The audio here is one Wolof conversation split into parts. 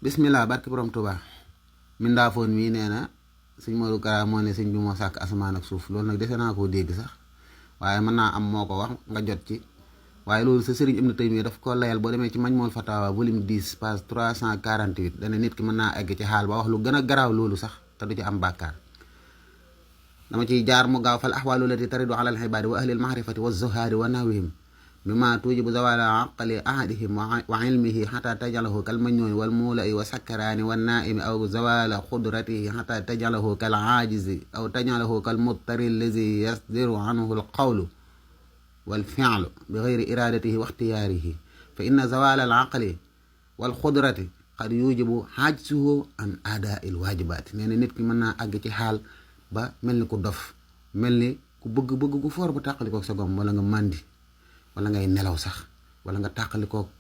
bismillah barki borom Tuubaa mindaafoon mii nee na sëñ Modou Kara moo ne sëñ bi moo sàkk asamaan ak suuf loolu nag dese naa koo dégg sax waaye mën naa am moo ko wax nga jot ci waaye loolu sa sëriñ Ibnu Taymiya daf ko layal boo demee ci Majmuul Fatawa volume 10 page 348 dana nit ki mën naa egg ci xaal ba wax lu gën a garaaw loolu sax te du ci am bàkkaar dama ciy jaar mu gaaw fal axwaalu lati taridu ala al ibaadi wa ahli al maarifati wa zuhaadi wa nawihim mimma tujibu zawala aqli ahadihim wa ilmihi xata tajalahu kal majnuni wal muulai wa sakkaraani wa naaimi aw zawala xudratihi xata tajalahu kal aajizi aw tajalahu kal muttari allazi yasdiru anhu al qawlu wal fi'lu bi gayri iradatihi wa ixtiyaarihi fa inna zawala al aqli wal xudrati qad yujibu xaajsuhu an adaa il waajibaat nee na nit ki mën naa àgg ci xaal ba mel ni ku dof mel ni ku bëgg gu foor ba tàqalikoo sa gom wala nga màndi wala ngay nelaw sax wala nga tàqalikoo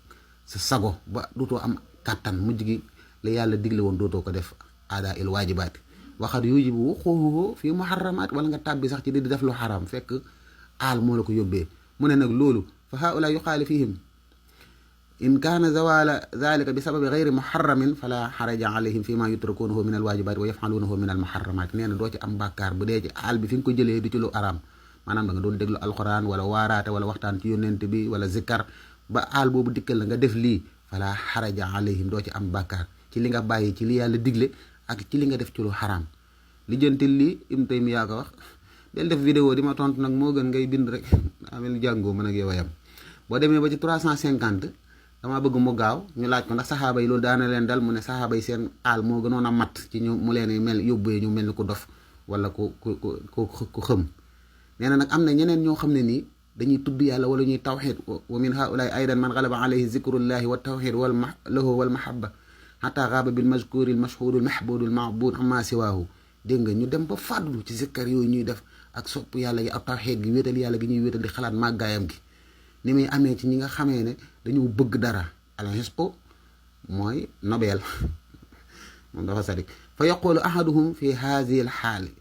sa sago ba dootoo am kàttan mujj gi la yàlla digle woon dootoo ko def aada il waajibaati waxat yujibu wuquuhu fi muharramaat wala nga tàbbi sax ci di def lu xaram fekk aal moo la ko yóbbee mu ne nag loolu fa haula yuqaali fihim in kaana zawala zalika bi sababi gayri muharramin fala xaraja alayhim fi ma yutrakuunahu min alwaajibaati wa yafaluunahu min almuharramaat nee na doo ci am bàkkaar bu dee ci aal bi fi nga ko jëlee di ci lu araam maanaam da nga doon déglu alxuraan wala waaraate wala waxtaan ci yónnent bi wala zikkar ba aal boobu dikkal la nga def lii fala xaraja alayhim doo ci am bàkkaar ci li nga bàyyi ci li yàlla digle ak ci li nga def ci lu xaraam lijjantil lii Ibnu Taymiya ko wax del def vidéo di ma tontu nag moo gën ngay bind rek amel jàngoo mën ak yow a yam boo demee ba ci 350 dama bëgg mu gaaw ñu laaj ko ndax saxaaba yi loolu daana leen dal mu ne saxaaba yi seen aal moo gënoon a mat ci ñu mu leen mel yóbbee ñu mel ni ku dof wala ku xëm nee na nag am na ñeneen ñoo xam ne nii dañuy tudd yàlla wala ñuy tawxid wa min haulaay aydan man galaba alayhi zikrullahi wa tawxid lahu wal mahaba xata gaaba bil mazkuri al mashhudu al mahbudu al maabud amma siwaahu dégg nga ñu dem ba fàddu ci zikkar yooyu ñuy def ak sopp yàlla yi ak tawxid gi wéetal yàlla gi ñuy wéetal di xalaat màggaayam gi ni muy amee ci ñi nga xamee ne dañu bëgg dara al hispo mooy nobel moom dafa sadik fa yaqulu ahaduhum fi haadihi al xaali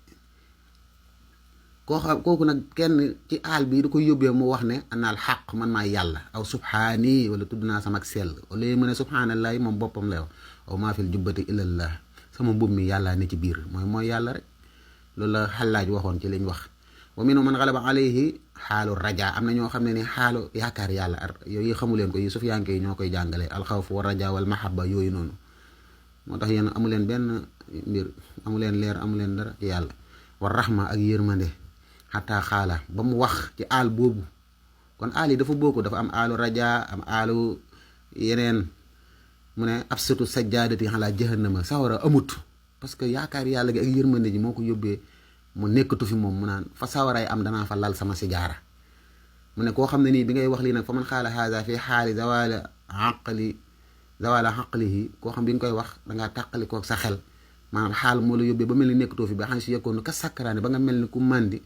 kooku nag kenn ci aal bi da koy yóbbee mu wax ne anaal xaq man maay yàlla aw subhaani wala tudd naa sama ak sell wala mu ne subhaanallahi moom boppam lay wax aw maa fil jubbati illallah sama mbub mi yàlla ne ci biir mooy yàlla rek loolu la xallaaj waxoon ci liñ wax wa minhum man galaba alayhi xaalu raja am na ñoo xam ne ni xaalu yaakaar yàlla yooyu xamu leen ko yi sufiyanke yi ñoo koy jàngale alxawf wa raja wal mahabba yooyu noonu moo tax yéen amu leen benn mbir amu leen leer amu leen dara ci yàlla war rahma ak yërmande xataa xaala ba mu wax ci aal boobu kon aal yi dafa bokk dafa am aalu raja am aalu yeneen mu ne absatu sajjaadati xalaa jahannama sawara amut parce que yaakaar yàlla gi ak yërmande ji moo ko yóbbee mu nekkatu fi moom mu naan fa sawaraay am danaa fa lal sama sijaara mu ne koo xam ne nii bi ngay wax lii nag fa man xaala haza fi xaali zawala aqlihi koo xam bi nga koy wax dangaa tàqali ko sa xel maanaam xaal moo la yóbbee ba mel ni nekkatoo fi ba xam si yekkoon ka sakkaraane ba nga mel ni ku màndi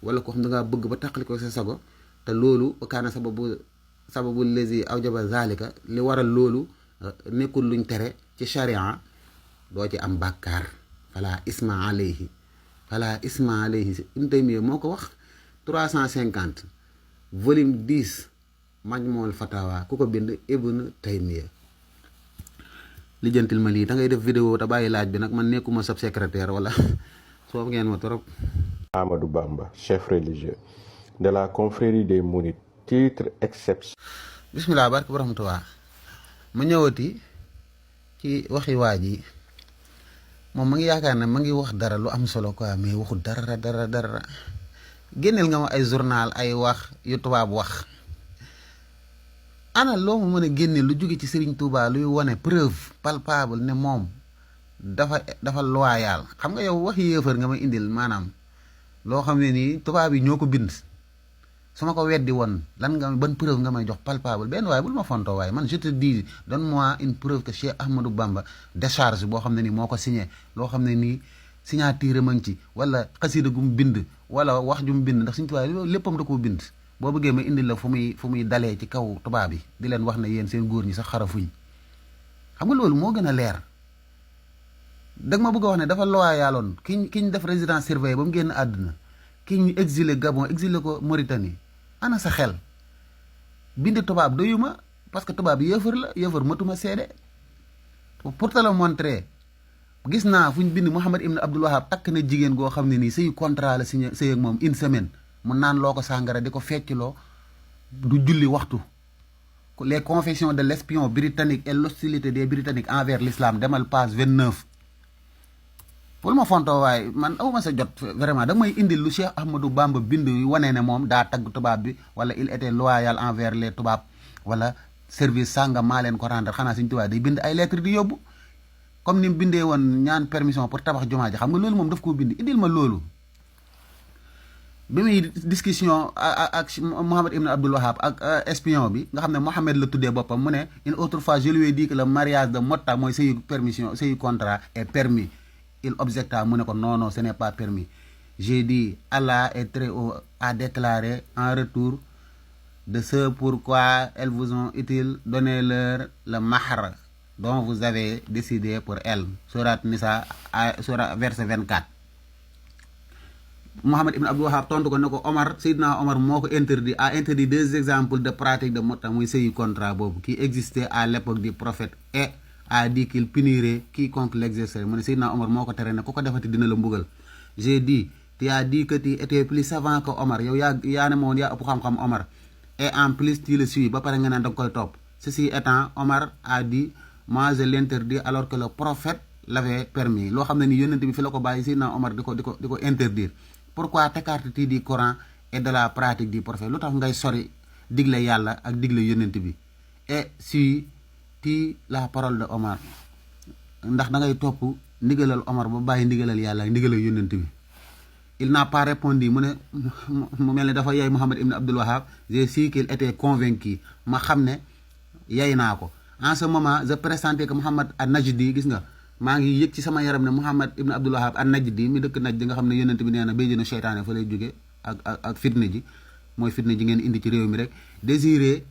wala koo xam dangaa bëgg ba tàqali ko sa sago te loolu kaana sababu lazi awjaba zalika li waral loolu nekkul luñ tere ci sharia doo ci am bàkkaar fala isma alayhi Ibnu Taymiya moo ko wax 350 volume 10 Majmuul Fatawa ku ko bind Ibnu Taymiya lijjantil ma lii da ngay def vidéo te bàyyi laaj bi nag man nekkuma sab secrétaire wala soo ngeen ma trop. Ahmadou Bamba chef religieux de la confrérie des Mourides titre exception. bismillah barke borom Tuubaa ma ñëwati ci waxi waa ji moom ma ngi yaakaar ne ma ngi wax dara lu am solo quoi mais waxu dara génneel nga ma ay journal ay wax yu tubaab wax ana loo ma mën a génneel lu jóge ci Serigne Touba luy wane preuve palpable ne moom dafa loyal xam nga yow wax yéefar nga ma indil maanaam loo xam ne nii tubaab yi ñoo ko bind su ma ko weddi woon ban preuve nga may jox palpable benn waaye bul ma fontoo waaye man je te dis donne-moi une preuve que Cheikh Ahmadou Bamba décharge boo xam ne nii moo ko signé loo xam ne nii signature ma ngi ci wala xasida gu mu bind wala wax ju mu bind ndax suñu tubaab yi léppam da koo bind boo bëggee ma indil la fu muy dalee ci kaw tubaab yi di leen wax ne yéen seen góor ñi sax xarafuñ xam nga loolu moo gën a leer dag ma bëgg a wax ne dafa loyaaloon kiñ def résidence surveillée ba mu génn àdduna ki ñu exilé Gabon exilé ko Mauritanie ana sa xel bind tubaab doyuma parce que tubaab yëfër la yëfër matuma seede pour te le montrer gis naa fu ñu bind Mouhamed Ibn Abdul Wahab takk na jigéen goo xam ne nii sëyu contrat la signé sëy ak moom une semaine mu naan loo ko sàngara di ko feccloo du julli waxtu. Les confessions de l'espion britannique et l'hostilité des Britanniques envers l'islam demal page 29. pour ma fontoo waaye man awma sa jot vraiment da may indil lu Cheikh Ahmadou Bamba bind wane ne moom daa tagg tubaab bi wala il était loyal envers les tubaab wala service sàngam maa leen ko rendre xanaa suñ tubaab day bind ay lettres di yóbbu comme ni mu bindee woon ñaan permission pour tabax jumaa ji xam nga loolu moom daf koo bind indil ma loolu. bi muy discussion ak Mouhamed Ibn Abdul Wahab ak espion bi nga xam ne Mohamed la tuddee boppam mu ne une autre fois je lui ai dit que le mariage de Motta mooy sëyu permission sëyu contrat est permis. Il objecta mu ne ko non non ce n'est pas permis. J'ai dit Allah est très haut a déclaré en retour de ce pourquoi elles vous ont utile donnez-leur le mahr dont vous avez décidé pour elles. Sourate Nisa sourate verset 24. Mohamed Ibn Abdul Wahab tontu ko ne ko Omar Seydina Omar moo ko interdit a interdit deux exemples de pratique de Motta muy sëyu contrat boobu qui existait à l'époque du prophète et a dit qu'il punirait quiconque l'exercerait mu ne Seydina Omar moo ko tere ne ku ko defati dina la mbugal. J'ai dit tu as dit que tu étais plus savant que Omar yow yaa ne ma woon yaa ëpp xam-xam Omar et en plus tu le suis ba pare nga naan da nga koy topp. Ceci étant Omar a dit moi je l'interdis alors que le prophète l'avait permis loo xam ne ni yónnent bi fi la ko bàyyi Seydina Omar di ko interdire. Pourquoi t'écartes-tu du Coran et de la pratique du prophète lu tax ngay sori digle yàlla ak digle yónnent bi et suis la parole de Omar ndax da ngay topp ndigalal Omar ba bàyyi ndigalal yàlla ak ndigalal yónnent bi. Il n'a pas répondu mu ne mu mel ne dafa yay Mouhamed Ibn Abdul Wahab j'ai su qu'il était convaincu ma xam ne yay naa ko. En ce moment je pressentais que Mouhamed an-Najdi gis nga maa ngi yëg ci sama yaram ne Mouhamed Ibn Abdul Wahab an-Najdi mi dëkk Najd nga xam ne yónnent bi nee na béy dina seytaane fa lay jóge ak fitna ji mooy fitna ji ngeen indi ci réew mi rek désiré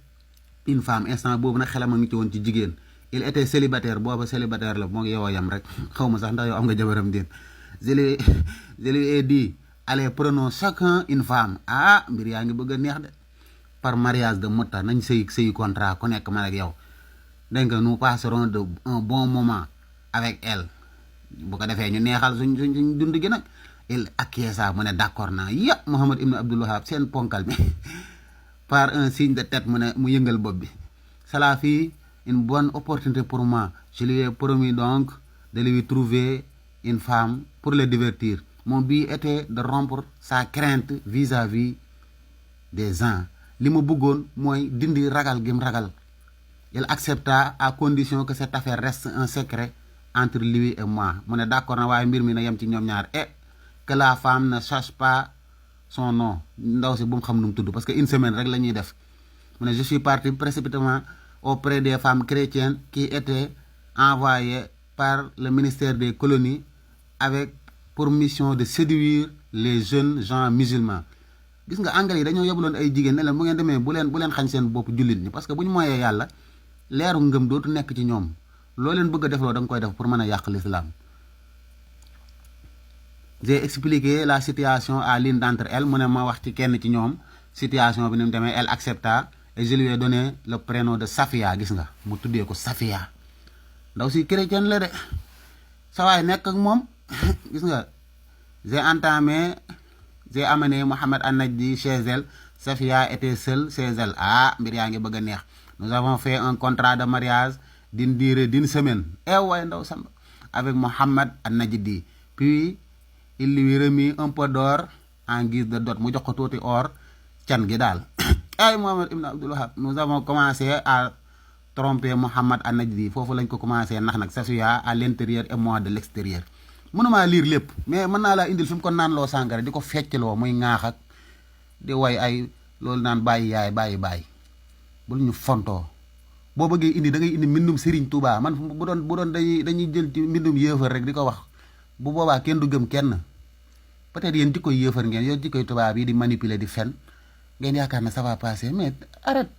une femme instant boobu nag xelam a ngi ci woon ci jigéen. Il était célibataire booba célibataire la moo ngi yow a yam rek xaw ma sax ndax yow am nga jabaram déen je lui ai dit allez prenons chacun une femme ah mbir yaa ngi bëgg a neex de par mariage de Motta nañ sëy contrat ku nekk man ak yow dégg nga nous passerons de un bon moment avec elle bu ko defee ñu neexal suñ dund gi nag. Il acquiesça mu ne d'accord naa ya Mouhamed Ibn Abdul Wahab seen ponkal bi par un signe de tête mu ne mu yëngal bopp bi. Cela fut une bonne opportunité pour moi je lui ai promis donc de lui trouver une femme pour le divertir. Mon but était de rompre sa crainte vis-à-vis des gens li ma bëggoon mooy dindi ragal gim ragal. Il accepta à condition que cette affaire reste un secret entre lui et moi mu ne d'accord na waaye mbir mi na yem ci ñoom ñaar et que la femme ne sache pas son nom ndaw si bu mu xam nu mu tudd parce que une semaine rek la ñuy def mu ne je suis parti précipitamment auprès des femmes chrétiennes qui étaient envoyées par le ministère des colonies avec pour mission de séduire les jeunes gens musulmans. Gis nga anglais yi dañoo yóbbuloon ay jigéen ne leen bu ngeen demee bu leen xañ seen bopp jullit ñi parce que bu ñu moyee yàlla leeru ngëm dootu nekk ci ñoom loo leen bëgg a defloo da nga koy def pour mën a yàq l'islam. J'ai expliqué la situation à l'une d'entre elles mu ne ma wax ci kenn ci ñoom situation bi ni mu demee elle accepta et je lui ai donné le prénom de Safia gis nga mu tuddee ko Safia ndaw si chrétienne la de sa waay nekk ak moom gis nga j'ai amené Mohamed an-Najdi chez elle Safia était seule chez elle ah mbir yaa ngi bëgg a neex nous avons fait un contrat de mariage d'une durée d'une semaine waaye ndaw samba avec Mohamed an-Najdi puis il lui remit un peu d'or en guise de dot mu jox ko tuuti or can gi daal ay Mohamed Ibn Abdul Wahab nous avons commencé à tromper Mohamed an-Najdi foofu lañ ko commencé nax nag Safia à l'intérieur et moi de l'extérieur. Mënumaa lire lépp mais mën naa laa indil fi mu ko naan loo sàngara di ko feccloo muy ŋaax ak di way ay loolu naan bàyyi yaay bàyyi bul ñu fontoo boo bëggee indi da ngay indi mbindum Serigne Touba man bu doon dañuy jël ci mbindum yéefar rek di ko wax bu boobaa kenn du gëm kenn peut-être yéen jikkoy yéefar ngeen yow jikkoy tubaab yi di manipuler di fen ngeen yaakaar ne ça va passer mais arrête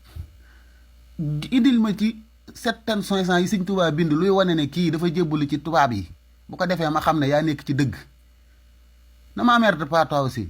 indil ma ci 700 yi Serigne Touba bind luy wane ne kii dafa jébbalu ci tubaab yi bu ko defee ma xam ne yaa nekk ci dëgg na ma merde pas toi aussi